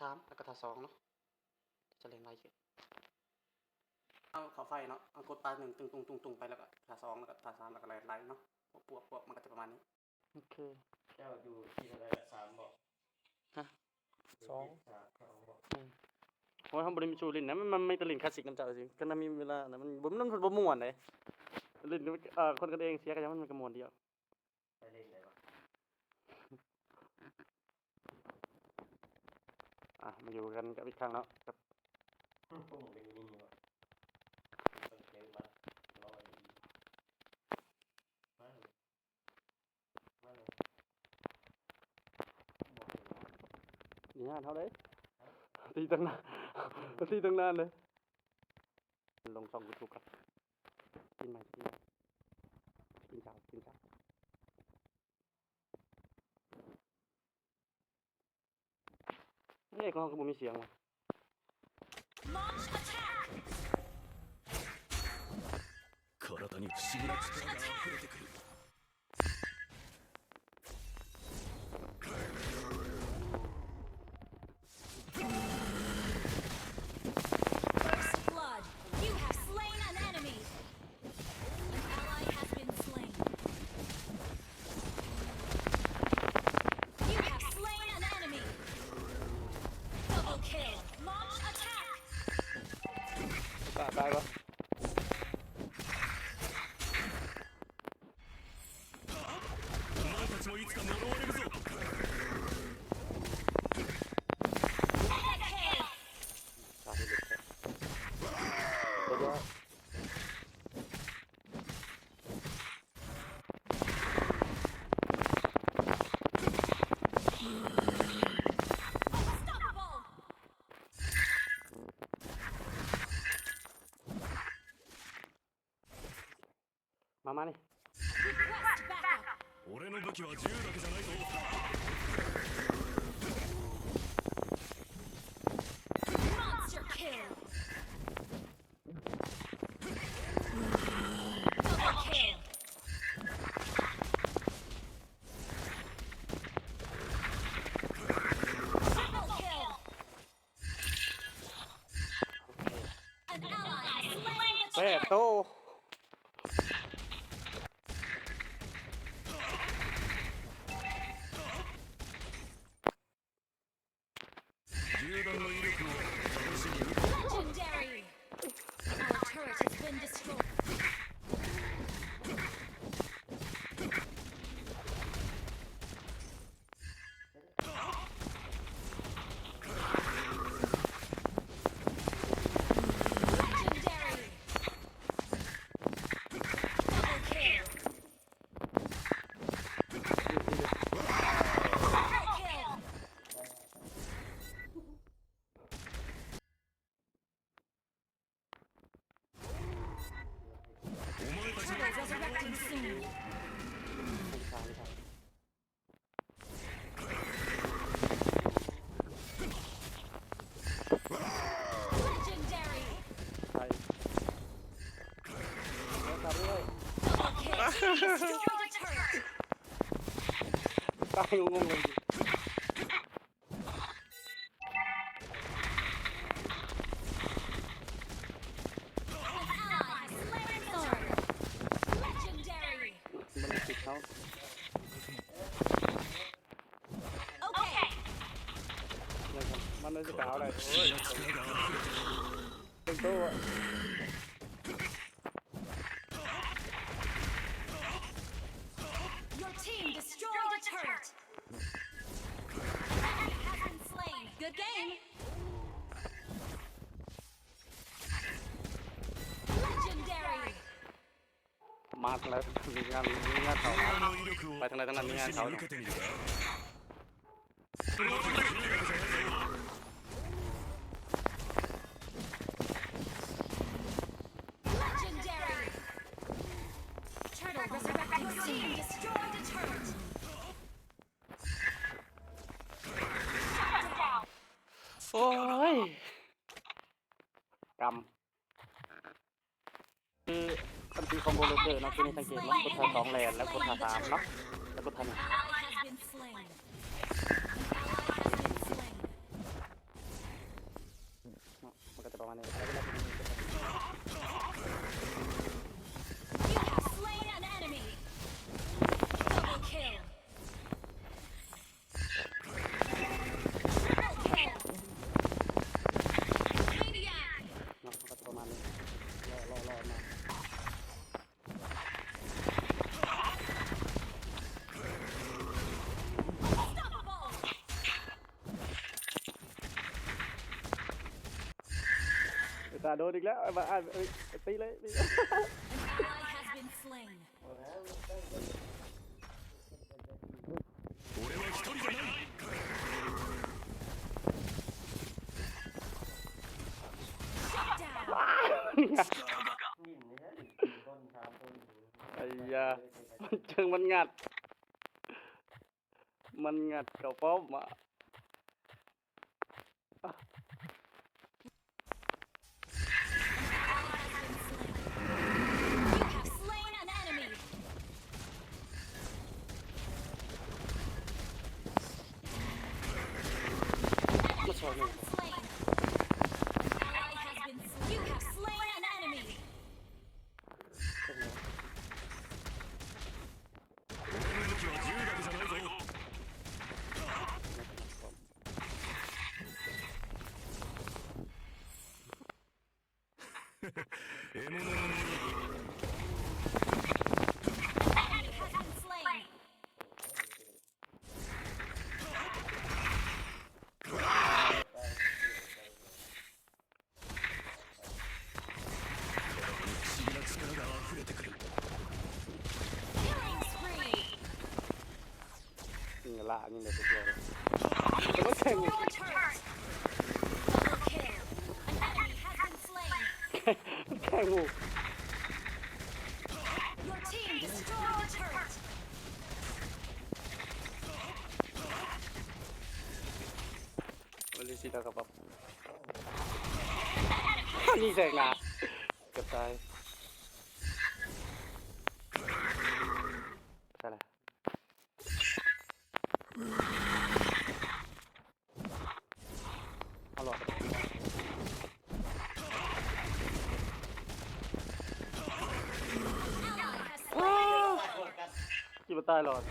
ສາມ ແລ້ວກໍທ່າສອງເນາະ ຈະແລ່ນໄວຂຶ້ນ. ເອົາເຂົ້າໄຟເນາະ ເອົາກົດປາໜຶ່ງ ຕຶງໆໆໆ ໄປ ແລ້ວກໍທ່າສອງ ແລ້ວກໍທ່າສາມ ແລ້ວກໍແລ່ນໄລ່ເນາະ ພວກໆ ພວກມັນກໍຈະປະມານນີ້. ໂອເຄ ເຈົ້າຢູ່ທີເທົ່າໃດລະ ສາມບໍ? ຮະ ສອງ ສາມ ສອງບໍ? ອືມ ໂອ້ຍ ເຮົາບໍ່ໄດ້ມີສູ່ຫຼິ້ນນະ ມັນ ມັນມີແຕ່ຫຼິ້ນຄລາສສິກນຳເຈົ້າຊື່ ຄັນນະມີເວລານະ ມັນບໍ່ ມັນບໍ່ມ່ວນເດ້ ຫຼິ້ນ ເອີ ຄົນກັນເອງເສຍກໍຢ່າ ມັນກໍມ່ວນດຽວ. ໄປເຫຼັ້ນໄດ້ບໍ່? ອ່ະ ມາຢູ່ກັນກັບອີກຄັ້ງເນາະ ກັບ ພວກມັນເປັນມິນິວະ ເບິ່ງເຈີມັນລອຍ ມາເລີຍ ມາເລີຍ ບໍ່ເຫັນ ນີ້ງານເຮົາເດ້ ຮະ ຕີຕັ້ງນານ ຕີຕັ້ງນານເດ້. ມັນລົງຊ່ອງຢູທູບກ່ອນ ສະກິນໃໝ່ ສະກິນໃໝ່ ສະກິນເກົ່າ ສະກິນເກົ່າ. ເອີ ຂອງເຮົາຄືບໍ່ມີສຽງວະ? Launch attack! 体に不思議な力が溢れてくる。 First blood. You have slain an enemy. An ally has been slain. You have slain an enemy. Double kill. Launch attack. ຕາຍ ຕາຍບໍ່? お前たちもいつか呪われるぞ。 Unstoppable. ມາ ມານີ້ Request backup. 俺の武器は銃だけじゃないぞ。 Monster kill. Double kill. Triple kill. ແປດໂຕ 銃弾の威力を試しに受け。 Legendary. Our turret has been destroyed. Legendary. Double kill. Triple kill. Turtle resurrecting soon. Legendary. ໄປ Double kill. Destroyed a turret. ຕາຍ ງົງໆ ເລີຍ. An ally has slain an enemy. Legendary. ມັນຕິດເຮົາ Okay. ມັນໄດ້ສະກາວໄດ້ ໂອ້ຍ ເປັນໂຕ Your team destroyed a turret. Enemy has been slain. Good game. Legendary. ມາທາງໃດ ມີງານ ມີງານເຂົາ ໄປທາງໃດທາງນັ້ນ ມີງານເຂົາ. Legendary. Turtle resurrecting soon. Destroyed a turret. Shut down. ໂອ້ຍ ກຳ ຄືອັນຕິຂອງໂບໂລເກີເນາະ ຄືນີ້ສັງເກດເນາະ ກົດທ່າສອງແລ່ນ ແລ້ວກົດທ່າສາມເນາະ ແລ້ວກົດທ່ານີ້. Ally has been slain. An ally has been slain. ຕາໂດນອີກແລ້ວ ເອົາມາ ເອົາ ເອົາ ຕີເລີຍ ຕີເລີຍ. ໄອ້ຢາ ມັນເຈີ ມັນງັດ ມັນງັດເຂົ້າປ້ອມອະ. Killing spree. ຍິງລະຍິງໄດ້ຕົວດຽວເລີຍ. Destroy the turret. Double kill. An enemy has been slain. ແຂ່ງໝູ່. Your team destroyed the turret. ມັນເລີຍຊິໄດ້ກັບ ຍິງແສງໜ້າ ເກືອບຕາຍ. ໃສ່ລະ ເອົາຫຼອດ. Ally has slain the dragon. ຄິດວ່າຕາຍຫຼອດ.